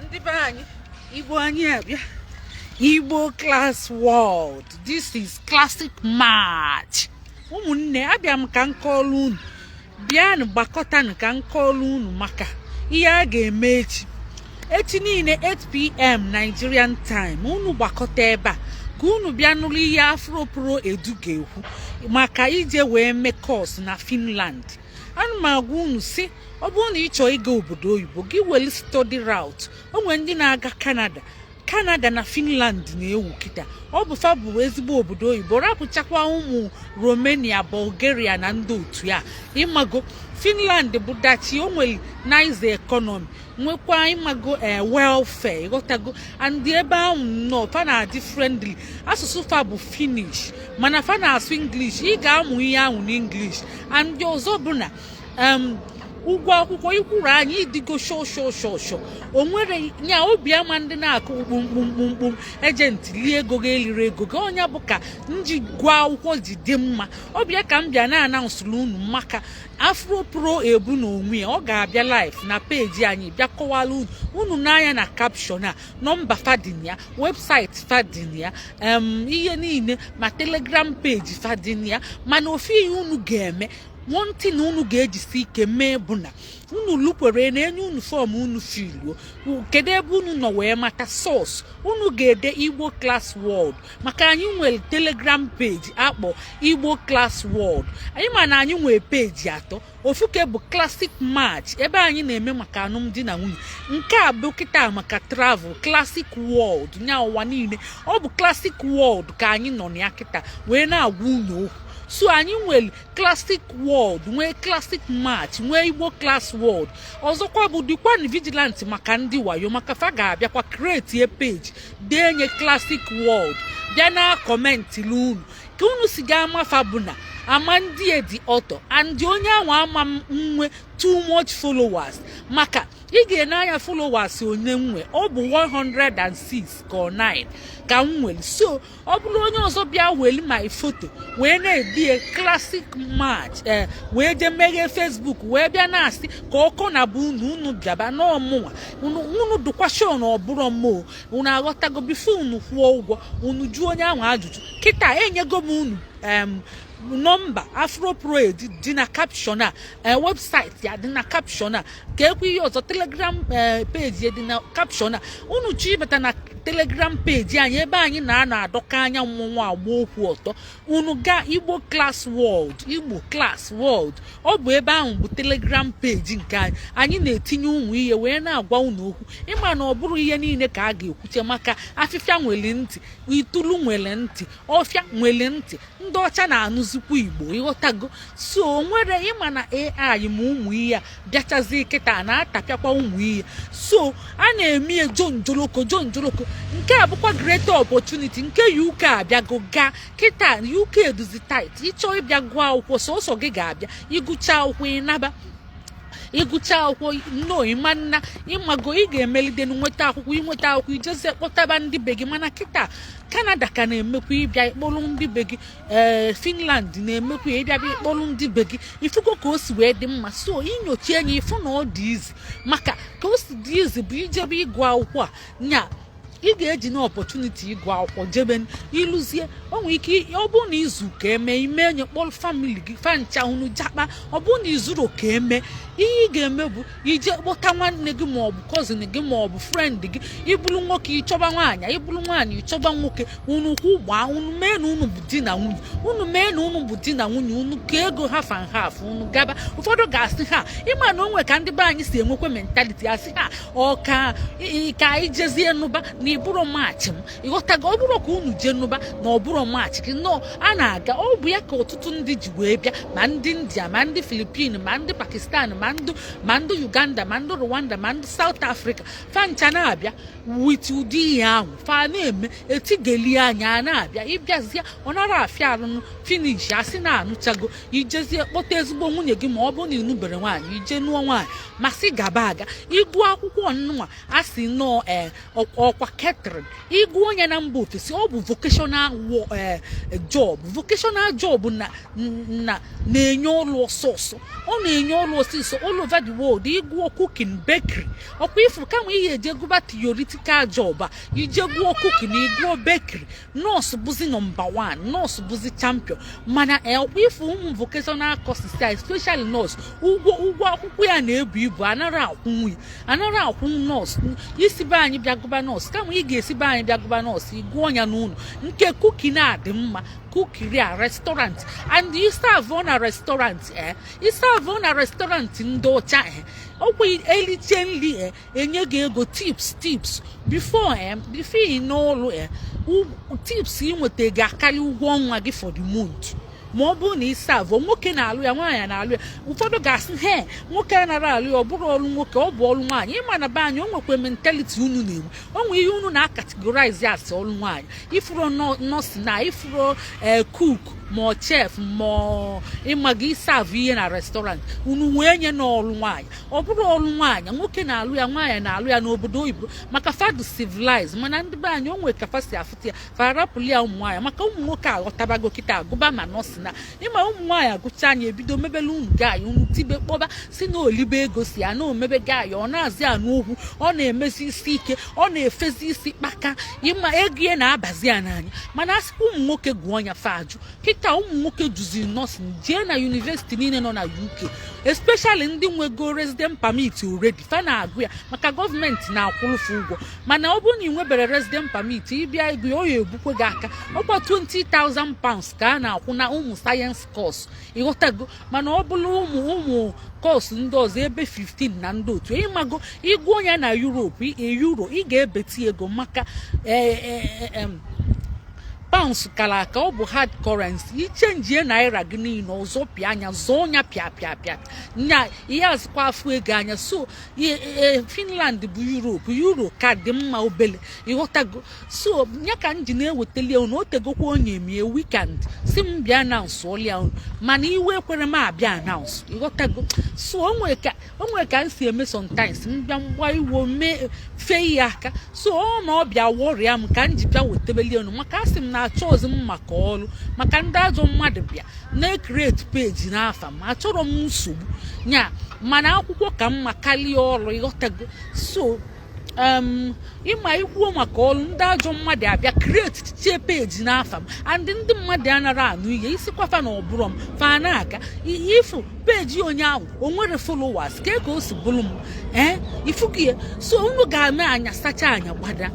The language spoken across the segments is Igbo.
Ndị be anyị, Igbo anyị abịa. Igbo Class World, this is Classic Match. Ụmụnne, abịa m ka m kọọrọ unu. Bịanụ, gbakọtanụ ka m kọọrọ unu maka ihe a ga-eme echi. Echi niile, 8 p.m. Nigerian time, unu gbakọta ebe a ka unu bịa nụrụ ihe Afro Pro Edu ga-ekwu maka ije wee mee course na Finland. Ana m agwa unu si, ọ bụrụ na ị chọọ ịga obodo oyibo, gị were study route. O nwere ndị na-aga Canada. Canada na Finland na-ewu kịta. Ọ bụ fa bụ ezigbo obodo oyibo. Rapụchakwa ụmụ Romania, Bulgaria na ndị otu ya. Ịmago, Finland bụ dachi. O nwere nice economy, nwekwa, ịmago, ee, welfare, ịghọtago? And ebe ahụ nnọọ fa na-adị friendly. Asụsụ fa bụ Finnish, mana fa na-asụ English. Ị ga-amụ ihe ahụ n'English. And ọzọ bụ na ụgwọ akwụkwọ ikwuru anyị ịdịgo sho sho sho sho. O nwere nya obi ama ndị na-akụ kpumkpumkpumkpum agent lie ego gị, eliri ego gị. Ọnya bụ ka nji gụọ akwụkwọ ji dị mma. Ọbịa ka m bịa na-anansụrụ unu maka Afro Pro Ebu na onwe ya. Ọ ga-abịa live na peji anyị bịa kọwara unu. Unu n'anya na caption a, nọmba fadin ya, website fadin ya, ihe niile, ma Telegram page fadin ya. Mana ofu ihe unu ga-eme, one thing unu ga-ejisi ike mee, bụ na unu lukwere na-enye unu form, unu filluo. Kedu ebe unu nọ wee mata source? Unu ga-ede Igbo Class World, maka anyị nwere Telegram page akpọ Igbo Class World. Anyị ma na anyị nwere peji atọ. Ofuke bụ Classic Match, ebe anyị na-eme maka alụmdi na nwunye. Nke a bụ kịta maka travel, Classic World nya ụwa niile. Ọ bụ Classic World ka anyị nọ na ya kịta wee na-agwa unu okwu. So anyị nwere Classic World, nwee Classic Match, nwee Igbo Class World. Ọzọkwa bụ dịkwanụ vigilant maka ndị wayo, maka fa ga-abịakwa create page, denye Classic World, bịa na comment unu ka unu si ga amafa bụ na ama ndị edi ọtọ and onye ahụ ama nwe too much followers, maka ị ga-ene anya followers onye nwe. Ọ bụ 106 ka ọ 9 ka m nwere. So ọ bụrụ onye ọzọ bịa weli my photo wee na-edie Classic Match, ee, wee jee meghee Facebook wee bịa na-asị ka ọkọ na bụ unu, unu bịaba n'ọmụnwa unu, unu dụkwa show na ọ bụrụ mmụọ unu. Aghọtago? Before unu kwụọ ụgwọ, unu jụọ onye ahụ ajụjụ. Kịta enyego m unu nọmba Afro Pro dị na caption a, website ya dị na caption a, ka ekwe ihe ọzọ, Telegram page dị na caption a. Unu chọ ịbata na Telegram page anyị, ebe anyị na-anọ adọka anya mmọnwụ agba okwu ọtọ, unu gaa Igbo Class World. Igbo Class World, ọ bụ ebe ahụ bụ Telegram page nke anyị. Anyị na-etinye ụmụ ihe wee na-agwa unu okwu. Ịma na ọ bụrụ ihe niile ka a ga-ekwuche, maka afịfịa nwere ntị, itulu nwere ntị, ọfịa nwere ntị, ndị ọcha na-anụzikwa Igbo, ịghọtago? So nwere ịma na AI ma ụmụ ihe a bịachazi kịta na-atapịakwa ụmụ ihe. So a na-eme jonjoloko jonjoloko. Nke a bụkwa great opportunity nke UK abịago gaa kịta. UK duzi tight. Ịchọọ ịbịa gụọ akwụkwọ, sọsọ gị ga-abịa ịgụcha akwụkwọ, ịnaba. Ịgụcha akwụkwọ nnọọ, ịma nna, ịmago, ị ga-emelite nweta akwụkwọ. Inweta akwụkwọ, ijezie kpọtaba ndị be gị. Mana kịta Canada ka na-emekwa ịbịa ịkpọrọ ndị be gị. Ee, Finland na-emekwa ịbịa bịa ịkpọrọ ndị be gị. Ifugo ka o si wee dị mma? So inyocha enyi, ịfụ na ọ dị izi. Maka ka o si dị izi bụ ijebe ịgụ akwụkwọ a nya, ị ga-eji na opportunity ịgụ akwụkwọ jebe. Ịlụzie, o nwere ike ọ bụrụ na izu ka eme ime enye, kpọrọ family gị fancha, unu jakpa. Ọ bụrụ na izuru ka eme, ihe ị ga-eme bụ ije kpọta nwanne gị maọbụ cousin gị maọbụ friend gị. Ịbụrụ nwoke, ịchọba nwaanyị; ịbụrụ nwaanyị, ịchọba nwoke. Unu kwụ gbaa, unu mee na unu bụ di na nwunye. Unu mee na unu bụ di na nwunye, unu ka ego half and half, unu gaba. Ụfọdụ ga-asị ha, ịma na onwe ka ndị be anyị si enwekwa mentality, asị ha ọ ka ka anyị jezie nụba na ịbụrụ match m. Ịghọtago? Ọ bụrụ ka unu jee nụba na ọ bụrụ match gị nọọ a na-aga. Ọ bụ ya ka ọtụtụ ndị ji wee bịa, ma ndị India, ma ndị Filipin, ma ndị Pakistan, ma ndị Uganda, ma ndị Rwanda, ma ndị South Africa. Fancha na-abịa with ụdị ihe ahụ fa na-eme etigeli anya a na-abịa. Ịbịazie, ọ nara afịa arụnụ finish, asị na-anụchago. Ijezie kpọta ezigbo nwunye gị, ma ọ bụrụ na ịnụbere nwaanyị, ije nụọ nwaanyị, ma sị gaba aga ịgụ akwụkwọ nnụnwa. A sị nọọ, ee, ọkwa. Catering, ịgụ onye na mba ofesi, ọ bụ vocational job. Vocational job na na-enye ọlụ ọsọ ọsọ, ọ na-enye ọlụ ọsịsọ all over the world. Ịgụọ cooking, bakery, ọkwa ifu kama ihe eje gụba theoretical job a, ije gụọ cooking, ịgụọ bakery. Nọọsụ bụzi number 1, nọọsụ bụzi champion. Mana ọkwa ifu ụmụ vocational courses a, especially nọọsụ, ụgwọ akwụkwọ ya na-ebu ibu. Anara akwụ nwunye, anara akwụ nọọsụ. Isi be anyị bịa gụba nọọsụ, kama ị ga-esi be anyị bịa gụba nọọsụ, ịgụọ ya n'ụlọ. Nke cooking a dị mma, cookery a, restaurant, and ị serve na restaurant, ị serve na restaurant ndị ọcha, ọkwa eliche nri, enye gị ego tips. Tips before ị n'ụlọ, tips ị nweta ga-akarị ụgwọ ọnwa gị for the month, ma ọ bụrụ na ị serve. Nwoke na-alụ ya, nwaanyị na-alụ ya. Ụfọdụ ga-asị he, nwoke anara alụ ya, ọ bụrụ ọrụ nwoke, ọ bụ ọrụ nwaanyị. Ịma na be anyị, o nwekwa mentality unu na-enwe, o nwere ihe unu na-acategorize asị ọrụ nwaanyị. Ifuro nọọsụ na ifuro cook, ma ọ chef, ma ọ ịma gị serve ihe na restaurant, unu wee nye n'ọrụ nwaanyị. Ọ bụrụ ọrụ nwaanyị, nwoke na-alụ ya, nwaanyị na-alụ ya n'obodo oyibo, maka fadụ civilize. Mana ndị be anyị, o nwere ka fa si afụta ya, fa arapụli ya ụmụ nwaanyị, maka ụmụ nwoke aghọtabago kịta agụba ma nọọsụ na ịma. Ụmụ nwaanyị agụcha anya, ebido mebele unu gaanyị, unu tibe kpọba si na olibe ego si ya na omebe gaanyị. Ọ na-azị anụ okwu, ọ na-emezi isi ike, ọ na-efezi isi kpaka, ịma ego ya na-abazi ya n'anya. Mana asịkwa ụmụ nwoke gụọ ya, fa ajụ. Kịta ụmụ nwoke juziri nursing. Jee na university niile nọ na UK, especially ndị nwego resident permit already, fa na-agụ ya maka gọọmenti na-akwụrụfe ụgwọ. Mana ọ bụrụ na ị nwebere resident permit, ịbịa ịgụ ya, ọ ya ebukwe gị aka. Ọkwa £20,000 ka a na-akwụ na ụmụ science course, ịghọtago? Mana ọ bụrụ ụmụ course ndị ọzọ, ebe 15 na ndị otu. Ịmago, ịgụọ ya na Europe, euro, ị ga-ebeti ego, maka pounds kara aka, ọ bụ hard currency. Ichangie naira gị niile ọzọ, pịa anya zọọ ya, pịa pịa pịa nya ihe azụkwa afụ ego anya. So Finland bụ Europe, euro ka dị mma obele, ịghọtago? So ya ka m ji na-ewetali unu. O tegokwa onye emie weekend si m bịa announce ọlịa unu, mana iwe ekwere m abịa announce, ịghọtago? So o nwere ka m si eme sometimes, m bịa mgba iwo mee fee ihe aka. So ọ na ọ bịa wọrịa m ka m ji bịa wetebeli unu, maka asị m na achọghịzi m maka ọrụ, maka ndị ajọ mmadụ bịa na-ecreate page n'afa m. Achọrọ m nsogbu nya, mana akwụkwọ ka mma karịa ọrụ, ịghọtago? So ịma ikwuo maka ọrụ, ndị ajọ mmadụ abịa create chichie page n'afa m, and ndị mmadụ anara anụ ihe isikwafa na ọbụrọ m fa na-aga ifu page onye ahụ o nwere followers ka ka o si bụrụ m ifugie. So unu ga-eme anya sacha anya gbada.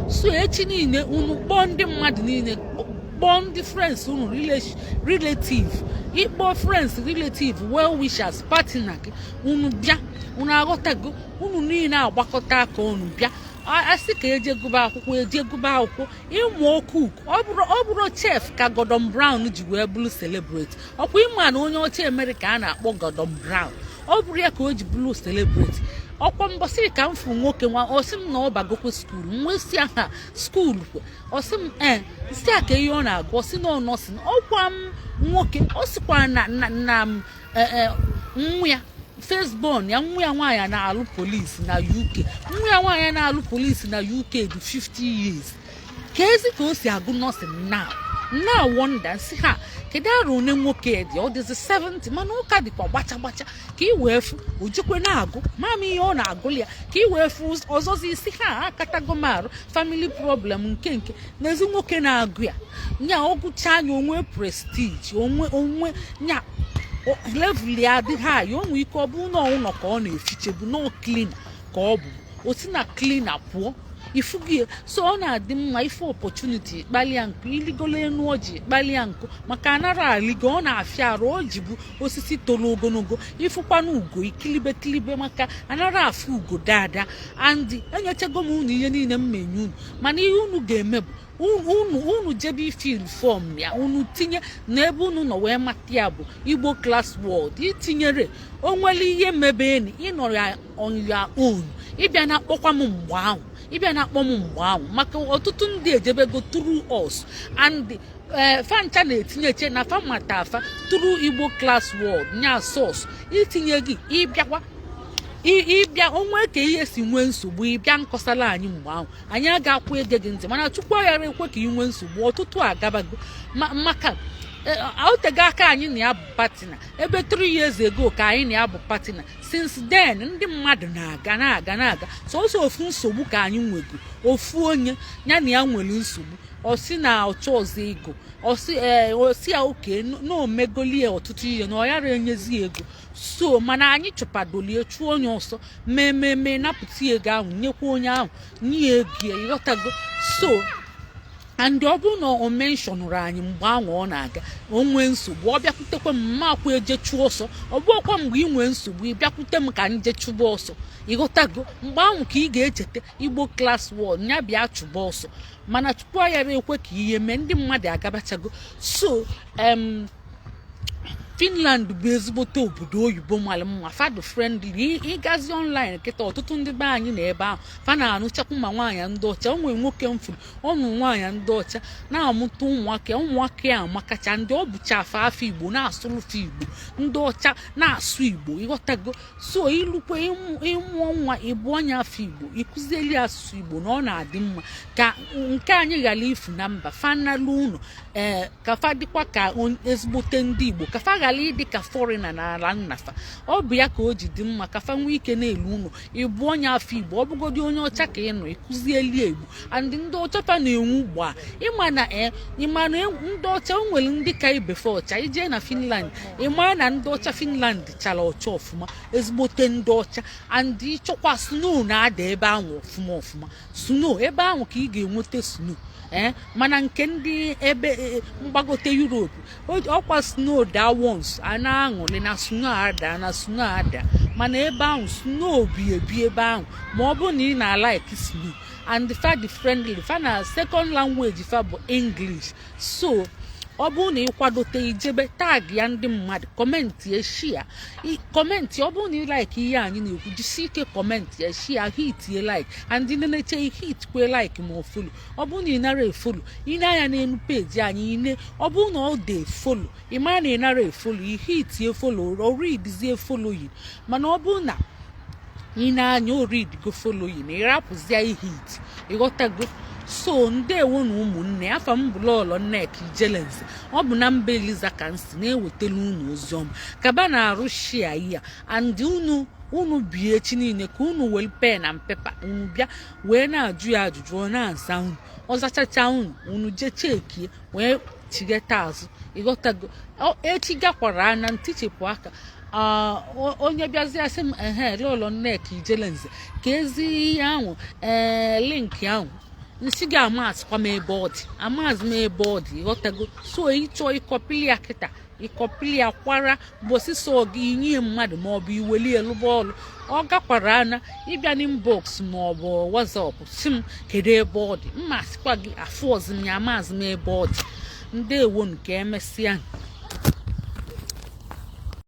So echi niile, unu kpọọ ndị mmadụ niile, kpọọ ndị friends unu, relative, ịkpọ friends, relative, well wishers, partner gị, unu bịa. Unu aghọtago? Unu niile agbakọta aka unu bịa, asị ka eje gụba akwụkwọ, eje gụba akwụkwọ ịmụ cook. Ọ bụrụ chef ka Gordon Brown ji wee bụrụ celebrity. Ọkwa ịma na onye ọcha Amerịka a na-akpọ Gordon Brown, ọ bụrụ ya ka o ji bụrụ celebrity. Ọkwa mbọsị ka m fụ nwoke nwa, ọsị m na ọ bagokwe school. M wee si aha school kwe, ọsị m ee. Si a ka ihe ọ na-agụ, ọsị na ọ nọsị. Ọkwa m nwoke, ọ sịkwa na m nwa ya, firstborn ya, nwa ya nwaanyị na-alụ polisi na UK. Nwa ya nwaanyị na-alụ polisi na UK dị 50 years. Ka ezi ka o si agụ nursing now na wonder nsị ha, kedu arụ one nwoke dị? Ọ dịzi 70, mana ụka dịkwa gbacha gbacha ka ị wee fụ ojikwe na-agụ mama ihe ọ na-agụli ya, ka ị wee fụ ọzọzi isi ha akatago m arụ family problem nke n'ezi nwoke na-agụ ya nya. Ọgụcha anya, onwe prestige, onwe nya level ya adịghị high. O nwee ike ọ bụ na ụlọ ka ọ na-efichebu, nọ cleaner ka ọ bụ, o si na cleaner pụọ, ifugie. So ọ na-adị mma ife opportunity kpalia nkụ, iligolo enu ọjị, kpalia nkụ, maka anara aligo, ọ na-afịa arụ. O ji bụ osisi toro ogologo, ifụkwana ugo ikilibe kilibe, maka anara afụ ugo dada. And enyechego m unu ihe niile m menye unu, mana ihe unu ga-eme bụ unu jebe ifill form ya, unu tinye n'ebe unu nọ wee mata ya bụ Igbo Class World. Itinyere o nwere ihe mebeni, ịnọrọ ya on your own, ịbịa na-akpọkwa m mgbe ahụ, ịbịa na-akpọ m mgbe ahụ, maka ọtụtụ ndị ejebego through us, and ee, fancha na-etinyeche na fa mata afa through Igbo Class World nya source itinye gị. Ịbịakwa Ịbịa onwe ka ihe si nwee nsogbu, ịbịa nkọsala anyị mgbe ahụ, anyị aga-akwụ ege gị ntị. Mana Chukwu aghara ekwe ka ị nwee nsogbu. Ọtụtụ agabago maka otego aka anyị na ya bụ partner, ebe 3 years ago ka anyị na ya bụ partner. Since then, ndị mmadụ na-aga, na-aga, na-aga. Sọsọ ofu nsogbu ka anyị nwego, ofu onye ya na ya nwere nsogbu. Ọ sị na ọchọ ọzọ ego, ọsị ee, ọsị ya oke na omegolie ọtụtụ ihe na ọ yara enyezi ego. So mana anyị chụpadolie, chụọ onye ọsọ, mee mee mee, napụta ego ahụ, nyekwa onye ahụ, nye ego ya. Ịghọtago? So and ọ bụrụ na o mentionụrụ anyị mgbe ahụ ọ na-aga, o nwee nsogbu, ọ bịakwutekwa m, mma akwa eje chụọ ọsọ. Ọ bụrụkwa mgbe ị nwee nsogbu, ị bịakwute m ka m je chụba ọsọ. Ịghọtago? Mgbe ahụ ka ị ga-echeta Igbo Class World ya, bịa chụba ọsọ. Mana tupu ọ yara ekwe ka ihe mee, ndị mmadụ agabachago. So Finland bụ ezigbote obodo oyibo mara mma, fadụ friendly. Ịgazi online kịta, ọtụtụ ndị be anyị na ebe ahụ fa na-anụchakwu ma nwaanyị ndị ọcha. O nwere nwoke m furu ọnụ nwaanyị ndị ọcha na-amụta ụmụaka. Ụmụaka ya amakacha. Ndị ọ bụcha afa afọ Igbo na-asụrụfe Igbo, ndị ọcha na-asụ Igbo. Ịghọtago? So ilukwe ịmụọ nwa, ịbụ onye afọ Igbo, ịkụzieli asụsụ Igbo na ọ na-adị mma ka nke anyị ghara ifu na mba fanalụ ụlọ. Ee, ka fa dịkwa ka ezigbote ndị Igbo, ka fa ghara ịdị ka foreigner n'ala nnafa. Ọ bụ ya ka o ji dị mma ka fa nwee ike na-elu ụlọ. Ịbụ onye afọ Igbo, ọ bụgodị onye ọcha ka ị nọ, ịkụzieli Igbo. And ndị ọcha fa na-enwu gbaa. Ịma na ee, ịma na ndị ọcha o nwere ndị ka ibefe ọcha. Ijee na Finland, ịma na ndị ọcha Finland chara ọcha ọfụma, ezigbote ndị ọcha. And ịchọkwa snow na-ada ebe ahụ ọfụma ọfụma. Snow ebe ahụ ka ị ga-enweta snow. Ee, mana nke ndị ebe mgbagote Europe, ọkwa snow daa once, a na-aṅụrị na snow ada, na snow ada. Mana ebe ahụ snow bi ebi ebe ahụ, ma ọ bụrụ na ị na-alike snow. And fa dị friendly. Fa na second language fa bụ English. So ọ bụrụ na ị kwadote ijebe, tag ya ndị mmadụ, comment ya, share comment. Ọ bụrụ na ị like ihe anyị na-ekwu, jisi ike comment ya, share, hitie like. And ndị na-eche hit kwe like ma ọ follow. Ọ bụrụ na ị nara efollow, ị na-anya n'elu peji anyị, ine ọ bụrụ na ọ dị follow, ị mara na ị nara efollow, ị hitie follow, ọ ridizie following. Mana ọ bụrụ na ị na-anya oridigo following, ị rapụzie ihit. Ịghọtago? So ndewo na ụmụnne. Afa m bụ Lọlọ Nneka Ijelenze. Ọ bụ na mba Eliza ka m si na-ewetara unu oziọma. Kaba na-arụ share ya. And unu bie echi niile ka unu were pen na paper unu bịa wee na-ajụ ya ajụjụ, ọ na-aza unu. Ọ zachacha unu, unu jee chekie wee chigheta azụ. Ịghọtago? Echi gakwara anya ntichepụ aka. Onye bịazie sị m, ehe, Lọlọ Nneka Ijelenze, ka ezi ihe ahụ, ee, link ahụ nsị gị, amasịkwa m ebe ọ dị, amazi m ebe ọ dị. Ịghọtago? So ịchọọ ịcopyli ya kịta, ịcopyli ya kwara mbosi so gị inye mmadụ, maọbụ iwelie lụba ọlụ. Ọ gakwara anya ịbịa n'inbox maọbụ WhatsApp si m kedu ebe ọ dị, mma sịkwa gị afụ ọzọ m ya, amazi m ebe ọ dị. Ndewo, nke emesịa.